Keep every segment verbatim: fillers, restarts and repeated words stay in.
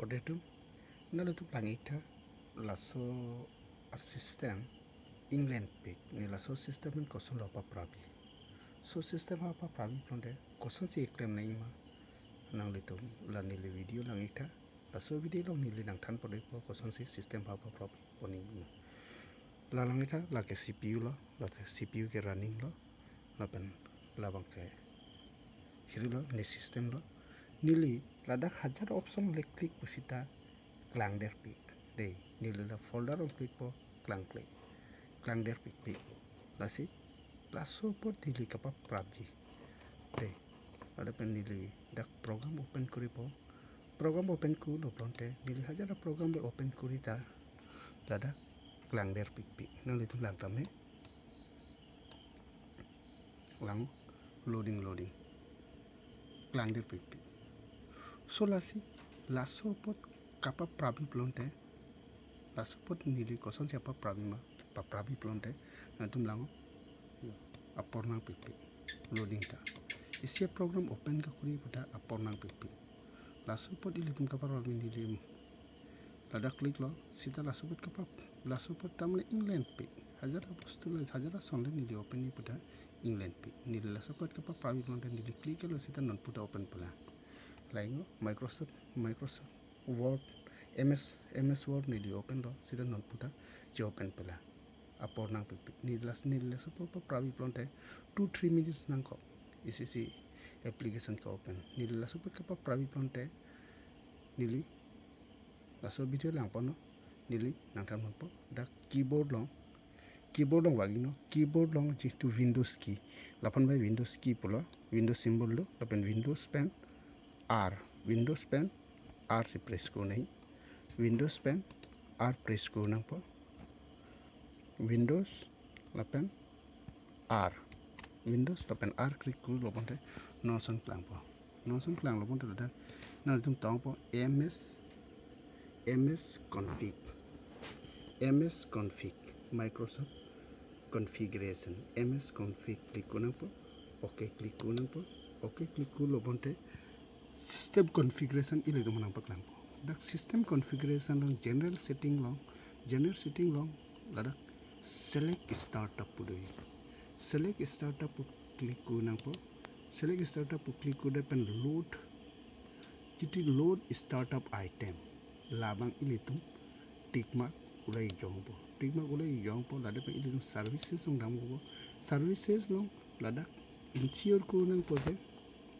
Ode atum, nanglitum lang-iktha laso a-system inglenpik, ne laso system pen kosonlo paprabi. So system ha paprabi pulote kosonsi eklem nangjima, nanglitum la neli video lang-iktha, laso video along neli nangthan ponpo kosonsi system ha paprabi pon nangjima. La lang-iktha, lake C P U lo, lake C P U ke running lo, lapen labang ke hiri lo, ne system lo. Neli ladak hajar option le click pusita klangderpik. Dei, neli la folder along clickpo, klang click. Klangderpikpik. Lasi, laso apot neli kapaprapji. Dei, lapen neli dak program open koripo. Program open kurilo pulote, neli hajar program le open kori ta, ladak klangderpikpik. Nanglitum lang tame. Lang, loading, loading. Klangderpikpik. So lasi, laso apot kapaprabi pulote, laso apot neli kosonsi paprabima, paprabi pulote, nanglitum lang, apor nangpikpik. Loading ta. Isi program open kekori puta apor nangpikpik. Laso apot ilitum kapaprabimi neli. Ladak click lo, sita laso apot kapap, laso apot tamle inglenpik. Hajar abostu le, hajar ason le neli open-i puta inglenpik. Neli laso apot kapaprabi pulote neli click lo sita non puta open pelang. Laingo Microsoft, Microsoft Word, M S, M S Word neli open lo sita non puta che-open pelang. Apor nangpikpik. Neli las, neli laso apot paprabi pulote two three minutes nangkok. Isi isi application ke-open. Neli laso apot kapaprabi pulote neli laso video lang ponlo, neli nangthan ponpo. Dak keyboard along, keyboard along vangnon, keyboard along jitu Windows key. Lapen bai Windows key pulo, Windows symbol do, lapen Windows pen R, Windows pen R si press kurnoi. Windows pen R press kur nangpo. Windows lapen R. Windows lapen R click kurilo pulote non ason klangpo. Non ason klanglo pulote ladak nanglitum tongpo M S, M S config. M S config. Microsoft configuration. M S config click kur nangpo. OK click kur nangpo. OK click kurilo pulote system configuration ilitum nangpaklangpo. Dak system configuration along general setting along, general setting along ladak select startup pu do. Select startup pu click kur nangpo. Select startup pu click kurdet pen load, jitu load startup item, labang ilitum tick mark ulai jongpo. Tick mark ulai jongpo, ladak pen ilitum services along dampo. Services along ladak ensure kur nangpo je,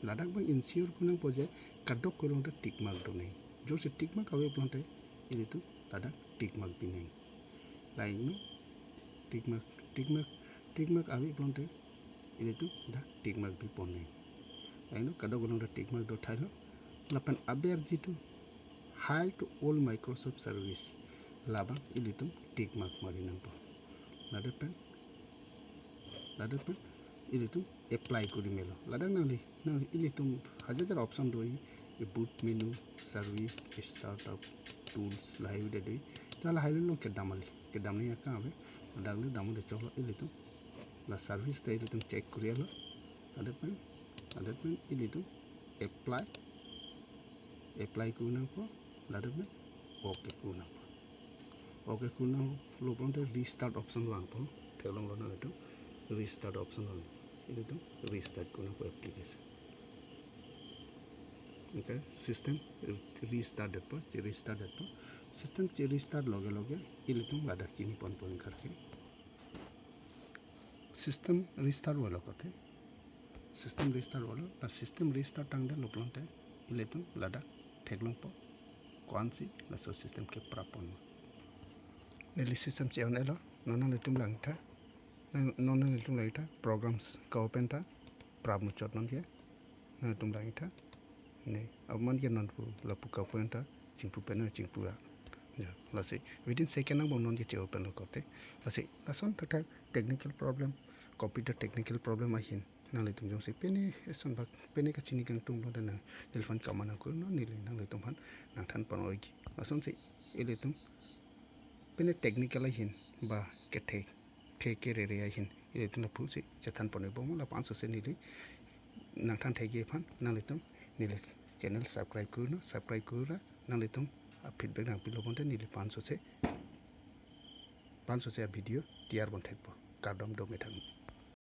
ladak abang ensure kur nangpo je kadokave along ta tick mark donoi. Jongsi tick mark ave pulote ilitum ladak tick mark binoi. Laingo tick mark, tick mark, tick mark ave pulote ilitum dak tick mark biponnoi. Laingo kadokave along ta tick mark do thailo. Lapen aber jitu hide all Microsoft service, labang ilitum tick mark mari nangpo. Ladak pen, ladak pen ilitum apply kuri melo. Ladak nangli, nang ilitum hajar hajar option do, i boot menu, service, startup, tools, lahai udah do. Dak lahai along kedam kali, kedam ni akam ave. Ladak le damde choklo ilitum. La service ta ilitum check kurilo. Ladak pen, ladak pen ilitum apply, apply kur nangpo. Ladak pen OK kur nangpo. OK kur nanglo pulote restart option vangpo. Theklonglo nanglitum, restart option vang. Ilitum restart kur nangpo application. Okay, system restart detpo, che-restart detpo. System che-restart loge loge ilitum ladak chini ponpo ingkarke. System restart velo pulote. System restart velo, la system restart tangdetlo pulote ilitum ladak theklongpo ko-ansi laso system keprap ponma. Neli system che-on-elo, non nanglitum langtha, non, non nanglitum langtha, programs ke-open tha, prap muchot non ke, nanglitum langtha. Ne, aman ke non pu, lapu ke-open tha, chingpu pen chingpu ra. Ya, lasi, within second angbong non ke che-open lo pulote. Lasi, lason thakthak technical problem, computer technical problem ahin nanglitum jongsi pine eson bak pine kachini kangtung lo dan neliphan kaman angkur non neli nanglitum aphan nangthan pon-oiji. Lasonsi ilitum pine technical ahin ba kethe, kethe kerere ahin ilitum lapusi chethan pon-ibom, lapu-an sose neli nangthan thekji aphan nanglitum neli channel subscribe kurno, subscribe kurra nanglitum a-feedback nangpilo bonte neli pansose, pansose a-video tiyar pon thekpo. Kardom, dome thang.